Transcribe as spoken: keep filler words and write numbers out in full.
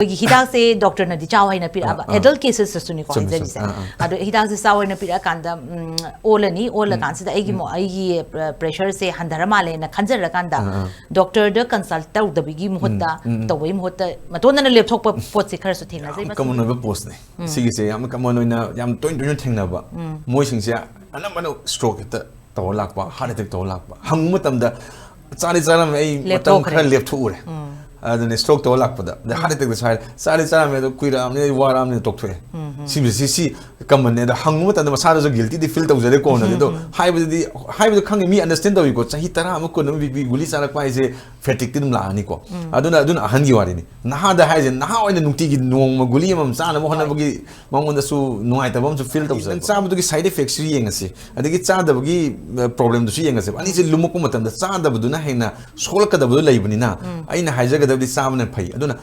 ꯑꯩꯈꯣꯏꯒꯤ ꯍꯤꯗꯥꯛꯁꯦ ꯗꯣꯛꯇꯔꯅꯗꯤ ꯆꯥꯎ ꯍꯥꯏꯅ ꯄꯤꯔꯛꯑꯕ꯫ ꯑꯥ, ꯑꯥ꯫ ꯑꯦꯗꯜ ꯀꯦꯁꯦꯁꯇꯁꯨꯅꯤꯀꯣ ꯆꯨꯝꯃꯦ, ꯆꯨꯝꯃꯦ꯫ ꯍꯥꯏꯖꯔꯤꯁꯦ꯫ ꯑꯥ, ꯑꯥ꯫ ꯑꯗꯣ ꯍꯤꯗꯥꯛꯁꯦ ꯆꯥꯎ ꯍꯥꯏꯅ ꯄꯤꯔꯛꯑꯀꯥꯟꯗ ꯎꯝ, ꯑꯣꯜꯂꯅꯤ꯫ ꯑꯣꯜꯂꯀꯥꯟꯁꯤꯗ ꯑꯩꯒꯤ ꯃꯣ- ꯑꯩꯒꯤ ꯄ꯭ꯔꯦꯁꯔꯁꯦ ꯍꯟꯊꯔ ꯃꯥꯜꯂꯦꯅ ꯈꯟꯖꯔꯀꯥꯟꯗ ꯑꯥ, ꯑꯥ꯫ ꯗꯣꯛꯇꯔꯗ ꯀꯟꯁꯜ ꯇꯧꯗꯕꯒꯤ ꯃꯍꯨꯠꯇ ꯎꯝ, ꯎꯝ꯫ ꯇꯧꯕꯒꯤ ꯃꯍꯨꯠꯇ ꯃꯇꯣꯟꯗꯅ ꯂꯦꯞꯊꯣꯛꯄ ꯄꯣꯠꯁꯦ ꯈꯔꯁꯨ ꯊꯦꯡꯅꯖꯩ꯫ ꯌꯥꯝ ꯃꯁꯤ ꯀꯃꯟ ꯑꯣꯏꯕ ꯄꯣꯠꯁꯅꯦ꯫ ꯁꯤꯒꯤꯁꯦ ꯌꯥꯝꯅ ꯀꯃꯟ ꯑꯣꯏꯅ ꯌꯥꯝ ꯇꯣꯏꯅ ꯇꯣꯏꯅ ꯊꯦꯡꯅꯕ ꯃꯣꯏꯁꯤꯡꯁꯦ ꯑꯅꯝꯕꯅ ꯁ꯭ꯇ꯭ꯔꯣꯛ ꯍꯦꯛꯇ ꯇꯧꯔ ꯂꯥꯛꯄ, ꯍꯥꯔꯠ ꯑꯦꯇꯦꯛ ꯇꯧꯔ ꯂꯥꯛꯄ꯫ ꯍꯪꯕ ꯃꯇꯝꯗ ꯆꯥꯗꯤ ꯆꯥꯔꯝꯃꯦ, ꯑꯩ ꯃꯇꯝ ꯂꯦꯞꯊꯣꯛꯈ꯭ꯔꯦ꯫ ꯈꯔ ꯂꯦꯞꯊꯣꯛꯎꯔꯦ꯫ ꯑꯗꯨꯅ ꯁ꯭ꯇ꯭ꯔꯣꯛ ꯇꯧꯔ ꯂꯥꯛꯄꯗ ꯑꯗꯩ ꯍꯥꯔꯠ ꯑꯦꯇꯦꯛꯇꯁꯨ ꯍꯥꯏꯔꯦ, ꯆꯥꯗꯤ ꯆꯥꯔꯝꯃꯦ ꯑꯗꯣ ꯀꯨꯏꯔꯛꯑꯕꯅꯤ, ꯑꯩ ꯋꯥꯔꯛꯑꯕꯅꯤꯅ ꯇꯣꯛꯊꯣꯛꯑꯦ꯫ ꯁꯤꯕꯨ ꯁꯤ ꯁꯤ ꯀꯃꯟꯅꯦ꯫ ꯑꯗꯣ ꯍꯪꯕ ꯃꯇꯝꯗ ꯃꯁꯥꯗꯁꯨ ꯒꯤꯜꯇꯤꯗꯤ ꯐꯤꯜ ꯇꯧꯖꯔꯦ ꯀꯣꯟꯅꯗꯤ꯫ ꯑꯗꯣ ꯍꯥꯏꯕꯗꯨꯗꯤ ꯍꯥꯏꯕꯗꯣ ꯈꯪꯉꯦ, ꯃꯤ ꯑꯟꯗꯔꯁ꯭ꯇꯦꯟ ꯇꯧꯏꯀꯣ꯫ ꯆꯍꯤ ꯇꯔꯥ ꯑꯃ ꯀꯨꯟ ꯑꯃ ꯕꯤ ꯄꯤ ꯒꯨꯂꯤ ꯆꯥꯔꯛꯄ ꯍꯥꯏꯁꯦ ꯐꯦꯇꯤꯛꯇꯤ ꯑꯗꯨꯝ ꯂꯥꯛꯑꯅꯤꯀꯣ꯫ ꯑꯗꯨꯅ ꯑꯗꯨꯅ ꯑꯍꯟꯒꯤ ꯋꯥꯔꯤꯅꯤ꯫ ꯅꯍꯥꯗ ꯍꯥꯏꯁꯦ, ꯅꯍꯥ ꯑꯣꯏꯅ ꯅꯨꯡꯇꯤꯒꯤ ꯅꯣꯡꯃ ꯒꯨꯂꯤ ꯑꯃꯃꯝ ꯆꯥꯅꯕ ꯍꯣꯠꯅꯕꯒꯤ ꯃꯉꯣꯟꯗꯁꯨ ꯅꯨꯡꯉꯥꯏꯇꯕ ꯑꯃꯁꯨ ꯐꯤꯜ ꯇꯧꯖꯩ꯫ ꯆꯥꯕꯗꯨꯒꯤ ꯁꯥꯏꯗ ꯏꯐꯦꯛꯁꯨ ꯌꯦꯡꯉꯁꯤ, ꯑꯗꯒꯤ ꯆꯥꯗꯕꯒꯤ ꯄ꯭ꯔꯣꯕ꯭ꯂꯦꯝꯗꯨꯁꯨ ꯌꯦꯡꯉꯁꯦꯕ꯫ ꯑꯅꯤꯁꯦ ꯂꯨꯝꯃꯛꯄ ꯃꯇꯝꯗ ꯆꯥꯗꯕꯗꯨꯅ ꯍꯦꯟꯅ ꯁꯣꯛꯂꯛꯀꯗꯕꯗꯨ ꯂꯩꯕꯅꯤꯅ ꯑꯩꯅ ꯍꯥꯏꯖꯒꯗꯕꯗꯤ ꯆꯥꯕꯅ ꯐꯩ꯫ ꯑꯗꯨꯅ